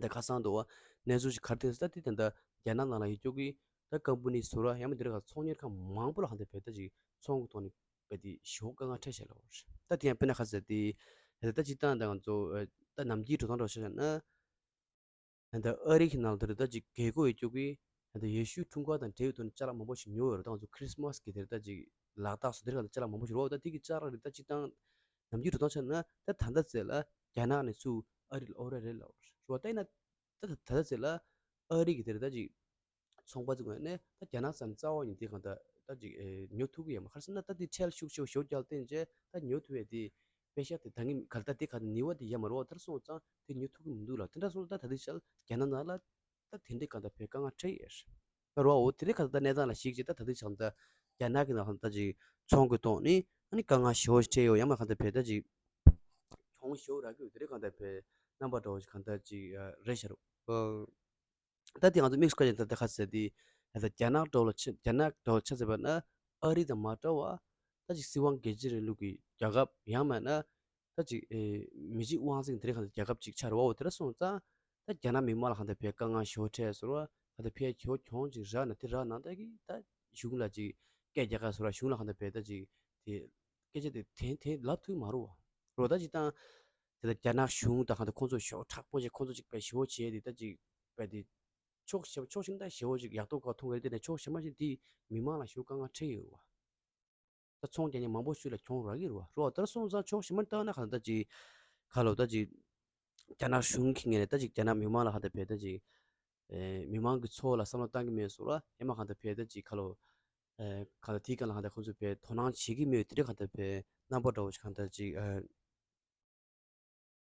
ད་ཁ་སང་འདུག་བ། གནས་ཚུལ་ཞིག་ག་རེ་ཐོན་སོང་ད་དེ་ད་ད་རྒྱ་ནག་ནང་ལ་ཡོད་རྒྱུ་གི་ད་ཀམ་པ་ནི་ཟུར་ར་ཡང་མ་དེ་ར་ག་ཚོང་གཉེར་ཁང་མང་པོ་ལ་གང་ལྟར་བས་ད་ཅིག་ཚོང་གི་ཐོག་ནས་བས་དེ་ཞེ་པོ་དཀའ་ངལ་འཕྲད་བཞག་ལ་བ། ད་དེ་ཡང་དཔེར་ན་ཁ་ཟེར་དེ་ད་ད་སྤྱིར་བཏང་ད་ང་ཚོ་ད་ནམ་རྒྱུན་འགྲོ་སྟངས་འདྲ་བོ་ཆ་བཞག་ན། ད་ལྟ་ཨ་རི་གི་ནང་ལ་དེ་རེད། ད་ཅིག་རྒྱལ་སྒོ་ཡོད་རྒྱུ་གི་ད་ལྟ་ཡེ་ཤུའི་འཁྲུངས་སྐར་དང་འབྲེལ་བའི་ཐོག་ནས་ཅ་ལག་མང་པོ་ཞིག་ཉོ་ཡོད་རེད། ད་ང་ཚོ་ཁྲིས་མཱས་གི་དེ་རེད། ད་ཅིག་ལག་རྟགས་སུ་དེ་རེད། ད་ཅ་ལག་མང་པོ་ཞིག་རེད། ད་དེ་གི་ཅ་ལག་རེད། ད་སྤྱིར་བཏང་ནམ་རྒྱུན་འགྲོ་སྟངས་ཆ་ན་ད་ད་ལྟ་ཚེ་ལ་རྒྱ་ནག་ནས་ཚུར་ཨ་རི་ལ་འོ་ར་རེད་ལ་རེད་བ། ད་ཡིན་ན་ད་ད་ད་ལྟ་ཚེ་ལ་ཨ་རི་གི་དེ་རེད། ད་ཅིག་ཚོང་པ་ཚོ་ངོས་ནས་ད་རྒྱ་ནག་ཙམ་རྩ་བ་ཉིད་དེ་གང་ལྟར་ད་ཅིག་ཨེ་ཉོ་ཐུབ་ཀྱི་ཡོད་མ་རེད། ག་རེ་ཟེར་ན་ད་དེ་ཁྲལ་ཤུགས་ཆེ་བ་ཞེ་པོ་རྒྱག་བརྟེན་བྱས་ད་ཉོ་ཐུབ་ཡས་དེ་པེ་ཤག་དེ་འདང་གི་ག་ལ་ད་དེ་ག་ནི་བ་དེ་ཡ་མ་རེད་བ། ད་སོང་ཙང་དེ་ཉོ་ཐུབ་ཀྱི་མི་འདུག་ལ། དེ་འདྲ་སོང་ད་ད་དེ་ཆ་རྒྱ་ནག་ནང་ལ་ད་དེ་འདྲའི་གང་ལྟར་བས་དཀའ་ངལ་འཕྲད་ཡས་རེད་བ། འོ་དེ་རེད། ག་ལ་ད་གནས་སྟངས་ལ་གཞིགས་བྱས་ད་ད་དེ་ཆ་ད་རྒྱ་ནག་གི་ནང་ད་ཅིག་ཚོང་གི་ཐོག་ནས་ཨ་ནི་དཀའ་ངལ་ཞེ་པོ་ཞིག་འཕྲད་ཡོད། ཡང་མ་གང་ལྟར་བས་ད་ཅིག་གྱོང་ཞེ་པོ་རག་གི་ཡོད། དེ་རེད། གང་ལྟར་བས་རྣམ་པ་འདྲ་བོ་ཞིག་གང་ལྟར་ཅིག་རེད་ཤག་རེད་བ། ད་དེ་ང་ཚོ་དམིགས་སུ་བཀར་ཡང་ད་ལྟ་ཁ་གསལ་དེ་ད་ལྟ་རྒྱ་ནག་འདྲ་བོ་ལ་ཆ་རྒྱ་ནག་འདྲ་བོ་ཆ་མཚོན་པ་ན་ཨ་རི་དང་མ་འདྲ་བ་ད་ཅིག་སྲིད་དབང་སྒེར་གཅོད་རིང་ལུགས་ཀྱི་རྒྱལ་ཁབ་ཡང་མིན་ན་ད་ཅིག་ཨེ་མི་གཅིག་དབང་འཛིན་དེ་རིང་གང་ལྟར་རྒྱལ་ཁབ་ཅིག་ཆགས་རེད་བ། འོ་དེ་འདྲ་སོང་ཙང་ད་རྒྱ་ནག་མི་དམངས་ལ་གང་ལྟར་བས་དཀའ་ངལ་ཞེ་པོ་འཕྲད་སོང་བ། གང་ལྟར་བས་ཁྱེད་གྱོང་ཅིག་རག་ན་དེ་རག་ནང་ལྟར་གྱི་ད་གཞུང་ལ་ཅིག་སྐད་རྒྱག་ག་སོང་ར། གཞུང་ལ་གང་ལྟར་བས་ད་ཅིག་དེ་སྐད་ཆ་དེ་དེ་དེ་ལབ་ཐུབ་མ་རེད་བ། རོ་ད་ཅིག་ད་དེ་ལ་རྒྱ་ནག་གཞུང་དང་གང་ལྟར་ཁོང་ཚོ་ཞེ་པོ་མཁྲེགས་པོ་བྱས་ཁོང་ཚོ་ཅིག་བས་ཞེ་པོ་བྱས་དེ་ད་ཅིག་བས་དེ་ཕྱོགས་ཞེ་ཕྱོགས་གཅིག་ད་ཞེ་པོ་ཅིག་ཡག་ཐོག་ཁ་མཐོང་གི་རེད། དེ་ནས་ཕྱོགས་གཞན་མ་ཞིག་དེ་མི་མང་ལ་ཞེ་པོ་དཀའ་ངལ་འཕྲད་ཡོད་རེད་བ། ད་ཚོང་རྒྱག་མཁན་མང་པོ་ཞིག་ལ་གྱོང་རག་གི་རེད་བ། རོ་ད་སོང་ཙང་ཕྱོགས་གཞན་མ་ལྟ་ན་གང་ལྟར་ཅིག་ཁ་ལོ་ད་ཅིག་རྒྱ་ནག་གཞུང་གི་ངོས་ནས་ད་ཅིག་རྒྱ་ནག་མི་མང་ལ་གང་ལྟར་བས་ད་ཅིག་ཨེ་མི་མང་གི་འཚོ་བ་ལ་བསམ་བློ་བཏང་གི་མེད་སོང་ར། ཡང་མ་གང་ལྟར་བས་ད་ཅིག་ཁ་ལོ་ཨེ་གང་ལྟར་དེའི་སྒང་ལ་གང་ལྟར་ཁོང་ཚོས་བས་དོ་སྣང་བྱེད་ཀྱི་མེད། དེ་འདྲ་གང་ལྟར་བས་རྣམ་པ་འདྲ་བོ་ཞིག་གང་ལྟར་ཅིག་ཨ།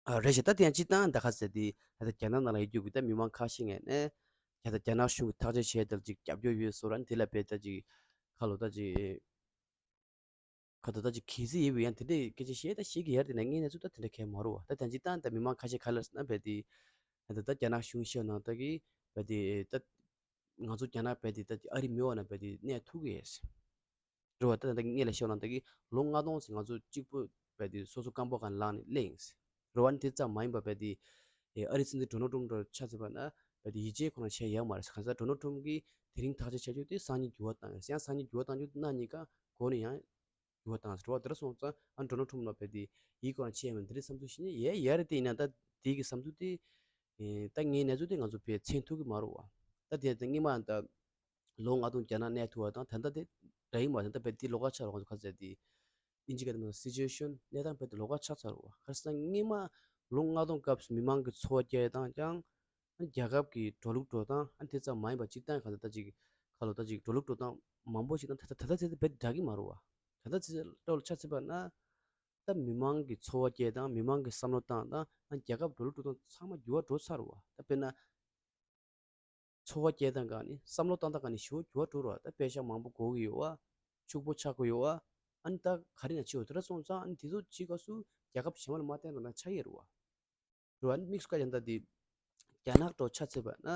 ཨ་རེད་ཤག་ད་དེ་ཡང་སྤྱིར་བཏང་ད་ག་ཟེར་དེ་ད་ལྟ་རྒྱ་ནག་ནང་ལ་ཡོད་རྒྱུ་གི་ད་མི་མང་ཁ་ཤས་ངོས་ནས་ད་ལྟ་རྒྱ་ནག་གཞུང་གི་ཐག་གཅོད་བྱས་དེ་ལ་ཅིག་རྒྱབ་སྐྱོར་ཡོད་སོང་ར། དེ་ལ་བས་ད་ཅིག་ཁ་ལོ་ད་ཅིག་ཁ་ད་ད་ཅིག་གལ་སྲིད་ཡོད་པ་ཡང་དེ་འདྲའི་སྐད་ཆ་བཤད་ད་བཤད་ཀྱི་ཡར་དེ་ན་ངའི་གནས་ཚུལ་ད་དེ་འདྲ་གལ་མ་རུང་བ། ད་ད་སྤྱིར་བཏང་ད་མི་མང་ཁ་ཤས་ག་ལ་ཟེར་ན་བས་དེ་ད་ད་རྒྱ་ནག་གཞུང་བཤད་ནང་ད་གི་བས་དེ་ད་ང་ཚོ་རྒྱ་ནག་བས་དེ་ད་ཨ་རི་མི་འོག་ན་བས་དེ་གནས་ཐུབ་ཀྱི་ཡོད། རེད་བ། ད་ད་ངས་ལ་བཤད་ན་ད་གི་ལོ་ལྔ་སྟོང་ཟིན་ང་ཚོ་གཅིག་པུ་བས་དེ་སོ་སོ་རྐང་པ་སྒང་ལངས་ནས་སླེབས་ཡིན། རེད་བ། ཨ་ནི་དེ་ཙམ་མ་ཡིན་པ་བས་དེ་ཨ་རི་སྲིད་འཛིན་ཌོ་ནལ་ཊམ་འདྲ་ཆ་མཚོན་པ་ན་བས་དེ་ཡིད་ཆེས་ཁོ་རང་བྱས་ཡོད་མ་རེད། གང་ཟེར་ཌོ་ནལ་ཊམ་གིས་དེ་རིང་ཐག་གཅོད་བྱ་རྒྱུ་དེ་སང་ཉིན་འགྱུར་བ་བཏང་ཡོད། ཡང་སང་ཉིན་འགྱུར་བ་བཏང་རྒྱུ་དེ་གནངས་ཉིན་ཀ་འགོ་ནས་ཡང་འགྱུར་བ་བཏང་ཟེར་བ། དེ་འདྲ་སོང་ཙང་ཨ་ཌོ་ནལ་ཊམ་ལ་བས་དེ་ཡིད་ཁོ་རང་ཆེས་མིན་དེ་འདྲའི་བསམ་ཚུལ་ཞིག་ནི་ཡས་ཡས་རེད། དེ་ཡིན་ན་ད་དེ་གི་བསམ་ཚུལ་དེ་ཨེ་ད་ངའི་གནས་ཚུལ་དེ་ང་ཚོ་བས་མཚོན་ཐུབ་ཀྱི་མ་རེད་བ། ད་དེ་ད་སྔོན་མ་ད་ལོ་ལྔ་སྟོང་རྒྱ་ནག་གནས་ཐུབ་པ་དང་ད་ལྟ་དེ་འདྲ་ཡིན་མ་རེད། ད་བས་དེ་ལོགས་ཀ་ཆགས་རེད། ང་ཚོ་ག་ཚད་དེ་ཨིན་ཇི་སྐད་དུ་སི་ཅུ་ཨེ་ཤན་གནས་སྟངས་བས་དེ་ལོགས་ཀ་ཆགས་ཚར་རེད་བ། ག་རེ་ཟེར་ན་སྔོན་མ་ལོ་ལྔ་སྟོང་སྐབས་སུ་མི་མང་གི་འཚོ་བ་སྐྱེལ་སྟངས་ཀྱང་རྒྱལ་ཁབ་ཀྱི་འགྲོ་ལུགས་འགྲོ་སྟངས་ཨ་དེ་ཙམ་མ་ཡིན་པ་སྤྱིར་བཏང་གང་ལྟར་ད་ཅིག་ཁ་ལོ་ད་ཅིག་འགྲོ་ལུགས་འགྲོ་སྟངས་མང་པོ་ཞིག་དང་ད་ད་ད་ད་ཚེ་དེ་བས་འདྲ་གི་མ་རེད་བ། ད་ད་ཚེ་ལྟ་བུ་ཆ་མཚོན་པ་ན་ད་མི་མང་གི་འཚོ་བ་སྐྱེལ་སྟངས་མི་མང་གི་བསམ་བློ་བཏང་སྟངས་ཨ་རྒྱལ་ཁབ་འགྲོ་ལུགས་འགྲོ་སྟངས་ཚང་མ་འགྱུར་བ་འགྲོ་ཚར་བ། ད་དཔེར་ན་འཚོ་བ་སྐྱེལ་སྟངས་སྒང་ནས་བསམ་བློ་བཏང་སྟངས་སྒང་ནས་ཞེ་པོ་འགྱུར་བ་འགྲོ་ར། ད་པེ་ཤག་མང་པོ་དགོས་ཀྱི་ཡོད་བ། ཕྱུག་པོ་ཆགས་དགོས་ཡོད་བ། ཨ་ནི་ད་ག་རེ་ན་ཆེ་བ་དེ་འདྲ་སོང་ཙང་ཨ་ནི་དེ་ཚོ་བྱེད་སྐབས་སུ་རྒྱལ་ཁབ་གཞན་པ་ལ་མ་བརྟེན་པ་ན་ཆགས་ཡོད་རེད་བ། རེད་བ། ཨ་ནི་དམིགས་སུ་བཀར་ཡང་ད་དེ་རྒྱ་ནག་འདྲ་ཆ་མཚོན་པ་ན་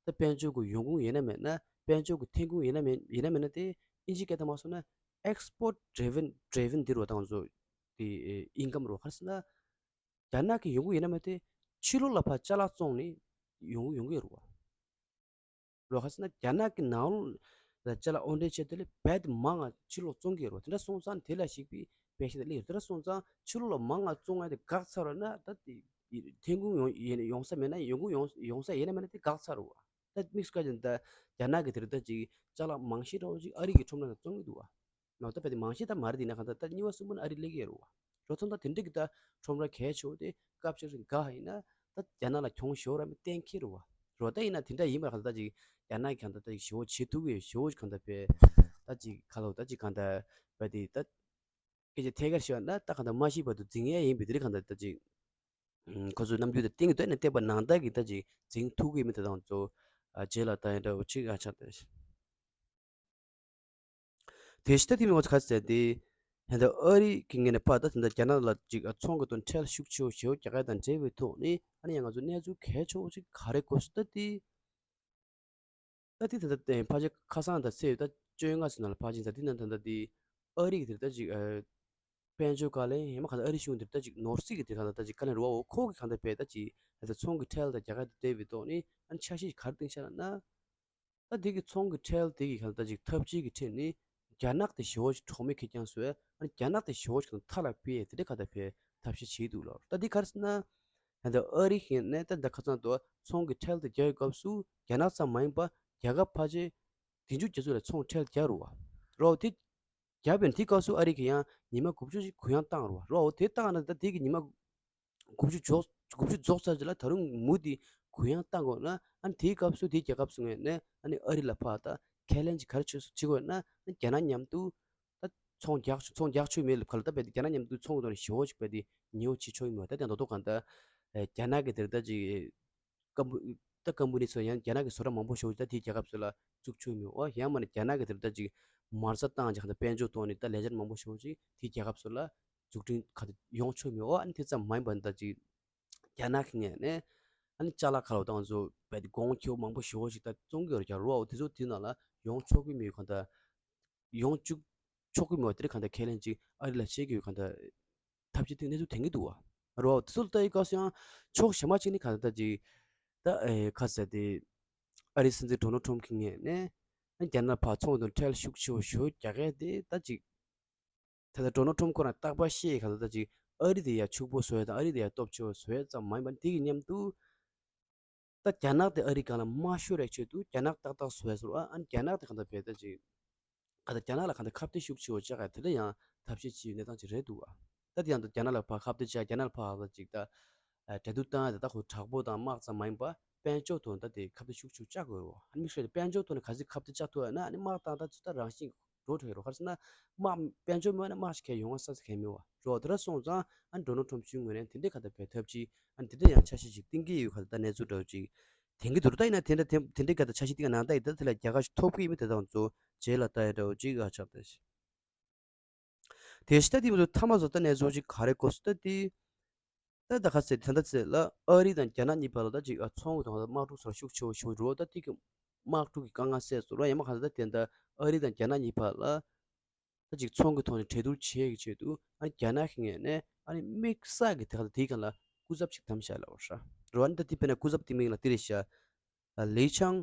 ད་དཔལ་འབྱོར་གྱི་ཡོང་ཁུངས་ཡིན་ན་མེད་ན་དཔལ་འབྱོར་གྱི་ཐོན་ཁུངས་ཡིན་ན་མེད་ཡིན་ན་མེད་ན་དེ་ཨིན་ཇི་སྐད་དུ་མ་སོང་ན་export driven driven དེ་རེད་བ། ད་ང་ཚོ་དེ་ཨིན་ཀམ་རེད་བ། ག་རེ་ཟེར་ན་རྒྱ་ནག་གི་ཡོང་ཁུངས་ཡིན་ན་མེད་དེ་ཕྱི་ལོགས་ལ་ཕར་ཅ་ལག་བཙོང་ནས་ཡོང་ཡོང་གི་ཡོད་རེད་བ། རོ་ཧ་སི་ན་རྒྱ་ནག་གི་ནང་ལོགས་ ད་ཅ་ལག་དབོར་འདྲེན་བྱས་དེ་ལས་རྦད་དེ་མང་ང་ཕྱི་ལོགས་བཙོང་གི་ཡོད་རེད་བ། དེ་འདྲ་སོང་ཙང་དེ་ལ་གཞིགས་པའི་པེ་ཤ་དེ་སླེབས་ཡོད་རེད། དེ་འདྲ་སོང་ཙང་ཕྱི་ལོགས་ལ་མང་ང་བཙོང་ཡ་དེ་འགག་ཚར་བ་ན་ད་དེ་ཐོན་ཁུངས་ཡོང་ཡོང་ཡོང་ས་མེད་ན་ཡོང་ཁུངས་ཡོང་ཡོང་ས་ཡིན་ན་མེད་ན་དེ་འགག་ཚར་བ། ད་དམིགས་སུ་བཀར་ཅིང་ད་རྒྱ་ནག་གི་དེ་རིང་ད་ཅིག་ཅ་ལག་མང་ཤས་འདྲ་བོ་ཅིག་ཨ་རི་གི་ཁྲོམ་ར་ནང་བཙོང་གི་འདུག་བ། ནོ་ད་རྦད་དེ་མང་ཤས་ད་མ་རེད། དེ་ན་གང་ལྟར་ད་གཉིས་པ་གསུམ་པ་ནི་ཨ་རི་སླེབས་ཀྱི་ཡོད་རེད་བ། རོ་ཚོང་ད་དེ་འདྲ་གི་ད་ཁྲོམ་ར་གལ་ཆེ་བོ་དེ་སྐབས་ཤིག་རིང་འགག་ཡིན་ན་ད་རྒྱ་ནག་ལ་གྱོང་ཞེ་པོ་རག་མིན་གཏན་འཁེལ་རེད་བ། རོ་ད་ཡིན་ན་དེ་འདྲ་ཡིན་པར་གང་ལྟར་ད་ཅིག་རྒྱ་ནག་གི་གང་ལྟར་ད་ཅིག་ཞེ་པོ་བྱེད་ཐུབ་ཀྱི་ཡོད། ཞེ་པོ་ཅིག་གང་ལྟར་བས་ད་ཅིག་ཁ་ལོ་ད་ཅིག་གང་ལྟར་བས་དེ་ད་སྐད་ཆ་ཐད་ཀར་བཤད་ན་ད་གང་ལྟར་མ་ཤེས་བར་དུ་འཛིང་ཡས་ཡིན་པའི་དེ་རིང་གང་ལྟར་ད་ཅིག་ཁོ་ཚོའི་རྣམ་འགྱུར་དེ་སྟེང་གི་སྟོད་ནས་བལྟས་པ་ནང་ལྟར་གྱི་ད་ཅིག་འཛིང་ཐུབ་ཀྱི་མི་དེ་དང་ཚོ་རྗེས་ལ་ད་ཡིན་འདྲ་བོ་ཅིག་ཨ་ཆགས་ཏེ། དེ་ཕྱི་ད་དེ་མི་ངོ་ཚ་ཟེར་ཏེ། ཧན་ད་ཨ་རི་གི་ངོས་ནས་ཕར་ད་དེ་འདྲ་རྒྱ་ནག་ལ་ཅིག་ཚོང་གི་དོན་ཁྲལ་ཤུགས་ཆེ་བོ་ཞེ་པོ་རྒྱག་ཡ་དང་འབྲེལ་བའི་ཐོག་ནས་ཨ་ནི་ཡང་ང་ཚོ་གནས་ཚུལ་གལ་ཆེ་བོ་ཅིག་ག་རེ་གོ་སོང་ད་དེ། ད་དེ་དེ་འདྲ་ཕལ་ཆེར་ཁ་སང་ད་ཚེས་ད་བཅོ་ལྔ་ཚོ་ནང་ལ་ཕལ་ཆེར་ད་དེ་ན་ད་ད་དེ་ཨ་རི་གི་དེ་ད་ཅིག་དཔལ་འབྱོར་བཀའ་བློན་ཡང་མ་གང་ལྟར་ཨ་རི་གཞུང་དེ་ད་ཅིག་ནོར་སྲིད་ཀྱི་དེ་གང་ལྟར་ད་ཅིག་བཀའ་བློན་རེད་བ། འོ་ཁོ་གི་གང་ལྟར་བས་ད་ཅིག་ད་ཚོང་གི་ཁྲལ་དང་རྒྱ་གར་དེ་བསྡད་པའི་ཐོག་ནས་ཨ་ནི་འཆར་གཞི་ག་རེ་བཏིང་ཤག་ལབ་ན། ད་དེ་གི་ཚོང་གི་ཁྲལ་དེ་གི་གང་ལྟར་ཅིག་ཐབས་ཇུས་ཀྱི་ཁྲིད་ནི་རྒྱ་ནག་དེ་ཞེ་པོ་ཅིག་གྲོགས་མེད་ཁེར་རྐྱང་བཟོས། ཨ་ནི་རྒྱ་ནག་དེ་ཞེ་པོ་ཅིག་མཐའ་ལ་ཕུད་ཡས་དེ་འདྲ་གང་ལྟར་བས་ཐབས་ཤེས་བྱེད་འདུག་ལོ། ད་དེ་ག་རེ་ཟེར་ན། ད་ལྟ་ཨ་རི་ཞིག་ནས་ད་ལྟ་ཁ་སང་དུ་ཚོང་གི་ཁྲལ་དེ་རྒྱག་པའི་སྐབས་སུ་རྒྱ་ནག་ཙམ་མ་ཡིན་པ་རྒྱལ་ཁབ་ཕལ་ཆེར་བདུན་ཅུ་གྱ་གསུམ་ལ་ཚོང་ཁྲལ་རྒྱག་རུ་བ་རོ། དེ་རྒྱབ་པའི་དེའི་སྐབས་སུ་ཨ་རི་གིས་ཡང་ཉི་མ་དགུ་བཅུ་ཞིག་གུ་ཡངས་བཏང་རུ་བ་རོ། དེ་བཏང་ན་ད་དེ་གི་ཉི་མ་དགུ་བཅུ་རྫོགས་དགུ་བཅུ་རྫོགས་ཚར་རྗེས་ལ་ད་རུང་མུ་མཐུད་གུ་ཡངས་བཏང་དགོས་ན་ཨ་ནི་དེའི་སྐབས་སུ་དེའི་རྒྱལ་ཁབ་སུ་ངོས་ནས་ཨ་ནི་ཨ་རི་ལ་ཕར་ད་ཁས་ལེན་ཅིག་ག་རེ་བྱེད་བྱེད་དགོས་ན་ཨ་ནི་རྒྱ་ནག་མཉམ་དུ་ད་ཚོང་རྒྱག་ཚོང་རྒྱག་ཆོག་མེད་ལབ་ཁ་ལ་ད་བས་རྒྱ་ནག་མཉམ་དུ་ཚོང་གི་ཐོག་ནས་ཞེ་པོ་ཅིག་བས་དེ་ཉེ་བོ་བྱེད་ཆོག་གི་མེད་པ། ད་དེ་མདོ་ཐོག་གང་ལྟར་རྒྱ་ནག་གི་དེར་ད་ཅིག་ཀམ་པུ་ད་ཀམ་པུ་ནི་ཚོ་ཡང་རྒྱ་ནག་གི་བཟོ་གྲྭ་མང་པོ་ཞིག་ད་དེའི་རྒྱལ་ཁབ་ཚོ་ལ་བཙུགས་ཆོག་མེད་འོ། ཡང་མིན་ན་རྒྱ་ནག་གི་དེར་ད་ཅིག་མ་རྩ་བཏང་ཅིག་ད་དཔལ་འབྱོར་ཐོག་ནས་ད་ལས་འཆར་མང་པོ་ཞིག་ཅིག་དེའི་རྒྱལ་ཁབ་ཚོ་ལ་འཛུགས་སྐྲུན་ག་ད་ཡོང་ཆོག་མེད་འོ། ཨ་ནི་དེ་ཙམ་མ་ཡིན་པ་ད་ཅིག་རྒྱ་ནག་གི་ངོས་ནས་ཨ་ནི་ཅ་ལག་ཁ་ལོ་དང་ཚོ་བས་དེ་གོང་ཁེ་པོ་མང་པོ་ཞིག་ཅིག་ད་བཙོང་གི་ཡོད་རྒྱ་རོ། འོ་དེ་ཚོ་དེའི་ནང་ལ་ཡོང་ཆོག་གི་མེད་གང་ད་ཡོང་བཅུག་ཆོག་གི་མེད་པ་དེ་རིང་གང་ལྟར་ཁས་ལེན་ཅིག་ཨ་རི་ལ་བྱེད་ཀྱི་ཡོད་གང་ལྟར་ཐབས་ཇུས་དེ་གནས་ཚུལ་ཐོན་གྱི་འདུག་བ། རོ་དེ་ཚོ་ལ་ལྟ་ཡི་སྐབས་སུ་ཡང་ཕྱོགས་གཞན་པ་གཅིག་ནས་གང་ལྟར་ཅིག་ད་ཨེ་ཁ་ཟེར་ཏེ་ཨ་རིའི་སྲིད་འཛིན་ཌོ་ནལ་ཊམ་གྱི་ངོས་ནས་རྒྱ་ནག་ཕར་ཚོང་དང་ཁྲལ་ཤུགས་ཆེ་བོ་ཞེ་པོ་རྒྱག་གས་དེ་ད་ཅིག་ད་ལྟ་ཌོ་ནལ་ཊམ་ཁོ་རང་རྟག་པར་བཤད་གང་ལྟར་ཅིག་ཨ་རི་དེ་ཡར་ཕྱུག་པོ་བཟོ་ཡས་དང་ཨ་རི་དེ་ཡར་སྟོབས་ཆེ་བོ་བཟོ་ཡས་ཙམ་མ་ཡིན་པར་དེ་གི་མཉམ་དུ། ད་རྒྱ་ནག་དེ་ཨ་རི་སྒང་ལ་དམའ་ཤོས་རེད་ཆེད་དུ་རྒྱ་ནག་ཏག་ཏག་བཟོ་ཡས་བཟོ་ར་ཨ་ནི་རྒྱ་ནག་དེ་གང་ལྟར་བས་ད་ཅིག་གང་ལྟར་རྒྱ་ནག་ལ་གང་ལྟར་ཁ་གཏད་ཤུགས་ཆེ་བོ་བཅག་ག་དེ་འདྲ་ཡང་ཐབས་ཤེས་བྱེད་ཡོད་གནས་སྟངས་ཅིག་རེད་འདུག་བ། ད་དེ་ཡང་ད་རྒྱ་ནག་ལ་ཕར་ཁ་གཏད་བཅག་རྒྱ་ནག་ལ་ཕར་ཧ་ཅིག་ད་ཨ་འབྲེལ་གཏུག་བཏང་ཡ་དེ་ད་ཁོ་དྲག་པོ་དང་དམག་ཙམ་མ་ཡིན་པ་དཔལ་འབྱོར་ཐོག་ནས་ད་དེ་ཁ་གཏད་ཤུགས་ཆེ་བོ་བཅག་དགོས་རེད་བ། ཨ་ནི་དམིགས་བསལ་དེ་དཔལ་འབྱོར་ཐོག་ནས་ག་ཚོད་ཁ་གཏད་བཅག་ཐུབ་ཡ་ན་ཨ་ནི་དམག་བཏང་ད་ཚོད་ད་རང་བཞིན་འགྲོ་ཐུབ་ཡོད་རེད། ག་རེ་ཟེར་ན་དམག་དཔལ་འབྱོར་མེད་ན་དམག་ཞིག་གས་ཡོང་བ་ས་ས་གས་མེད་བ་རོ། དེ་འདྲ་སོང་ཙང་ཨ་ནི་ཌོ་ནལ་ཊམ་གཞུང་ངོས་ནས་དེ་འདྲའི་གང་ལྟར་བས་ཐབས་ཇུས་ཨ་ནི་དེ་འདྲ་ཡང་འཆར་གཞི་ཞིག་བཏིང་གི་ཡོད་ག་ད་གནས་ཚུལ་འདྲ་བོ་ཅིག་དེང་གི་དུར་ད་ཡིན་ན་དེ་འདྲ་དེ་དེ་འདྲའི་ག་ད་འཆར་གཞི་ཏིག་ནང་ད་ཡི་ད་དེ་ལ་རྒྱ་གར་ཞིག་ཐོབ་གི་ཡིན་མི་དེ་དང་ཚོ་རྗེས་ལ་ལྟ་ཡ་འདྲ་བོ་ཅིག་ཨ་ཆགས་ད་ཤི། དེ་ཤི་ད་དེ་མ་ཚོ་ཐ་མ་ཚོ་ད་གནས་ཚུལ་ཅིག་ག་རེ་གོ་སོང་ད་དེ། ད་ད་ག་ཚེ་ད་ད་ཚེ་ལ་ཨ་རི་དང་རྒྱ་ནག་གཉིས་བར་ལ་ད་ཅིག་ཨ་ཚོང་གི་དང་དམག་འཁྲུག་སོགས་ཤུགས་ཆེ་བོ་ཞིག་རུ་ད་དེ་གི་དམག་འཁྲུག་གི་དཀའ་ངལ་སེལ་སོང་ར་ཡང་མ་ག་ད་ད་དེ་ད་ཨ་རི་དང་རྒྱ་ནག་གཉིས་བར་ལ། ད་ཅིག་ཚོང་གི་ཐོག་ནས་གྲོས་བསྡུར་བྱེད་ཀྱི་ཆེད་དུ་ཨ་ནི་རྒྱ་ནག་གི་ངོས་ནས་ཨ་ནི་དམིགས་བསལ་གྱི་དེ་ག་ལ་དེའི་སྒང་ལ་སྐུ་ཚབ་ཅིག་བདམས་བཞག་ལབ་པ་ར། རོ་ཨ་ནི་ད་དེ་དཔེར་ན་སྐུ་ཚབ་དེ་མིང་ལ་དེ་རེད་ཤག་ལི་ཆང་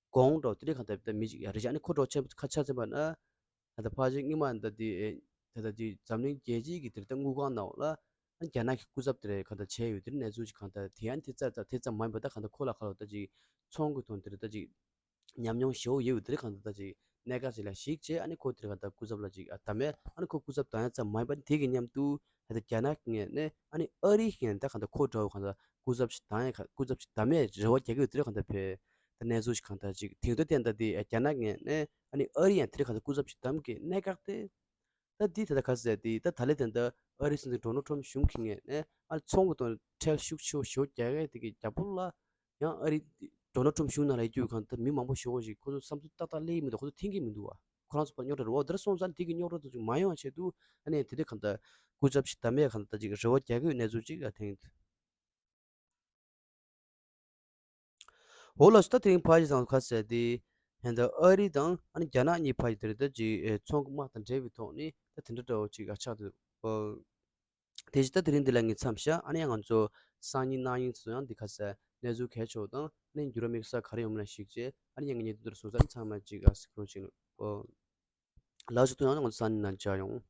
གོང་འགྲོ་དེ་འདྲའི་གང་ལྟར་ད་མི་ཅིག་ཡ་རེད་ཤག་ཨ་ནི་ཁོ་འགྲོ་ཆེན་ཁ་ཆ་ཚན་པ་ན་ད་ད་ཕ་ཅིག་སྔོན་མ་ད་དེ་ད་ད་དེ་འཛམ་གླིང་རྒྱལ་སྤྱིའི་གི་དེ་རེད་ད་དངུལ་ཁང་ནང་ལ་ཨ་ནི་རྒྱ་ནག་གི་སྐུ་ཚབ་དེ་རེད་གང་ལྟར་བྱས་ཡོད་དེ་རེད། གནས་ཚུལ་ཅིག་གང་ལྟར་དེ་ཨ་ནི་དེ་ཙམ་ཙམ་དེ་ཙམ་མ་ཡིན་པ་ད་གང་ལྟར་ཁོ་ལ་ཁ་ལོ་ད་ཅིག་ཚོང་གི་ཐོག་དེ་རེད་ད་ཅིག་ཉམས་མྱོང་ཞེ་པོ་ཡོད་པའི་དེ་རིང་གང་ལྟར་ད་ཅིག་གནད་འགག་ཅིག་ལ་གཞིགས་བྱས་ཨ་ནི་ཁོ་དེ་རིང་གང་ལྟར་སྐུ་ཚབ་ལ་ཅིག་ཨ་བདམས་ཡས་ཨ་ནི་ཁོ་སྐུ་ཚབ་བདམས་ཡས་ཙམ་མ་ཡིན་པ་དེ་གི་མཉམ་དུ་ད་ལྟ་རྒྱ་ནག་གི་ངོས་ནས་ཨ་ནི་ཨ་རི་གི་ངོས་ནས་ད་གང་ལྟར་ཁོ་འདྲ་བོ་གང་ལྟར་སྐུ་ཚབ་ཅིག་བདམས་ཡས་ཁ་སྐུ་ཚབ་ཅིག་བདམས་ཡས་རེ་བ་རྒྱག་གི་ཡོད་དེ་རིང་གང་ལྟར་བས་ད་གནས་ཚུལ་ཞིག་གང་ལྟར་ཅིག་དེང་དུས་བསྟན་ད་དེ་རྒྱ་ནག་གི་ངོས་ནས་ཨ་ནི་ཨ་རི་ཡང་དེ་རིང་གང་ལྟར་སྐུ་ཚབ་ཅིག་བདམས་གི་གནད་འགག་དེ། ད་འདི་ད་ལྟ་ག་ཟེར་དེ་ད་ད་ལེ་དེ་འདྲ་ཨ་རི་སྲིད་འཛིན་ཌོ་ནལ་ཊམ་གཞུང་གི་ངོས་ནས་ཨ་ཚོང་གི་དོན་ཁྲལ་ཤུགས་ཆེ་བོ་ཞེ་པོ་རྒྱག་ཡས་དེ་གི་རྒྱབ་ལོགས་ལ་ཡང་ཨ་རི་ཌོ་ནལ་ཊམ་གཞུང་ནང་ལ་ཡོད་རྒྱུ་གང་ད་མི་མང་པོ་ཞེ་པོ་ཞིག་ཁོ་ཚོ་བསམ་ཚུལ་ཏག་ཏག་སླེབས་ཀྱི་མི་འདུག་ཁོ་ཚོ་འཐེན་གྱི་མི་འདུག་བ། ཁོ་རང་ཚོ་ཕར་རྙོག་དྲ་རེད་བ། དེ་འདྲ་སོང་ཙང་དེ་གི་རྙོག་དྲ་དེ་ཚོ་མ་ཡོང་བ་ཆེད་དུ་ཨ་ནི་དེ་འདྲ་གང་ད་སྐུ་ཚབ་ཞིག་བདམས་ཡས་གང་ད་ཅིག་རེ་བ་རྒྱག་གི་ཡོད་གནས་ཚུལ་ཅིག་ཨ་འཐེན་གྱི་འདུག་འོ་ལགས་སོ། ད་དེ་རིང་ཕ་ཡི་སང་ཁ་གསལ་ཏེ་ཧན་ད་ཨ་རི་དང་ཨ་ནི་རྒྱ་ནག་གཉིས་ཕ་ཡི་དེ་རེད་ད་ཅིག་ཨེ་ཚོང་དམག་དང་འབྲེལ་བའི་ཐོག་ནས་ད་དེ་འདྲ་འདྲ་བོ་ཅིག་ཨ་ཆགས་འདུག་དེ་བཞིན་ད་དེ་རིང་འདི་ལ་ངས་མཚམས་བཞག་ཨ་ནི་ཡང་ང་ཚོ་སང་ཉིན་གནངས་ཉིན་ཚོ་ཡང་འདི་ཁ་གསལ་གནས་ཚུལ་གལ་ཆེ་བ་དང་ཨ་ནི་འགྱུར་བ་དམིགས་བསལ་ག་རེ་ཡོང་མིན་ལ་གཞིགས་བྱས་ཨ་ནི་ཡང་ངས་ཉིན་དུ་འདིར་སོང་ཙང་ཚང་མ་ཅིག་ཨ་གཟིགས་རོགས་བྱེད་ལ། ལག་ཆ་ཐུག་ཡང་ང་ཚོ་ས་གནས་ནང་བཅར་ཡོང་།